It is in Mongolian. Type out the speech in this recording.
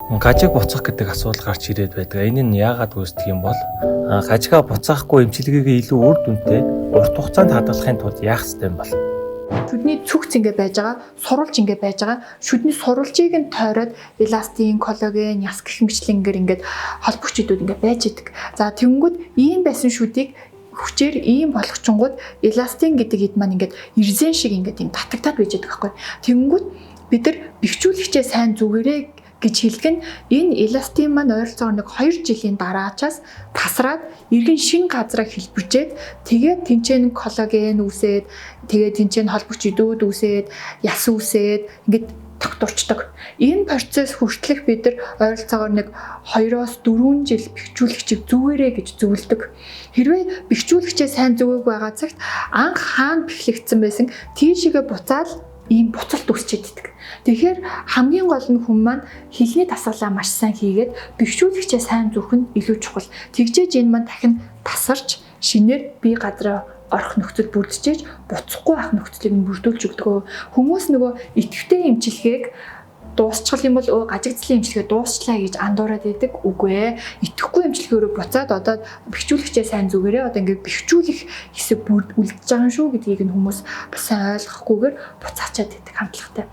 Гажиг буцах гэдэг асуудал гарч ирээд байдаг. Энэ нь яагаад үүсдэг юм бол гажигаа буцаахгүй эмчилгээгээ илүү үр дүнтэй, урт хугацаанд хадгалахын тулд яах ёстой юм бол? Шүдний цүгц ингээ байж байгаа, сурвалж ингээ байж байгаа. Шүдний сурвалжийг нь тойроод эластин, коллаген, яс гэх мэтчилэнгээр ингээд холбогч идүүд ингээ байж идэг. За, тэгэнгүүт ийм байсан шүдийг хүчээр ийм болгочингууд эластин гэдэг эд маань ингээд эрзэн шиг ингээд ийм татагтаад байж идэг байхгүй. Тэгэнгүүт бид нар бэхжүүлэгчээ сайн зүгээрээ гэж хэлдэг нь энэ эластин маань ойролцоогоор нэг 2 жилийн дараачаас тасраад эргэн шин газраа хэлбэржээд, тэгээд тэнцэн коллаген үүсээд, тэгээд тэнцэн холбогч идүүд үүсээд, яс үүсээд ингээд тогтворчдог. Энэ процесс хүртэлх бид нар ойролцоогоор нэг 2-оос 4 жил бэхжүүлэгчийг зүгээрээ гэж зөвлөдөг. Хэрвээ бэхжүүлэгчээ сайн зүгээгүй байгаа цагт анх хаана бэхлэгдсэн байсан тийшээгээ буцаал ийм буцалт үүсчихэд идэг. Тэгэхээр хамгийн гол нь хүн маань хилний дасгалаа маш сайн хийгээд бэхжүүлэгчээ сайн зүөх нь илүү чухал. Тэгжээж энэ маань дахин тасарч шинээр бие газраа орох нөхцөл бүрдчихэж буцахгүй байх нөхцөлийг нь бүрдүүлж өгдөг. Хүмүүс нөгөө идэвхтэй эмчилгээг дуусчих юм бол өө гажигдлын эмчилгээ дуусчлаа гэж андуураад байдаг. Үгүй ээ. Итгэхгүй эмчилгээөрөө буцаад одоо бэхжүүлэгчээ сайн зүгээрээ одоо ингээд бэхжүүлэх хэсэг бүр үлдэж байгаа юм шүү гэдгийг нь хүмүүс бас сайн ойлгохгүйгээр буцаачаад байдаг хандлагатай.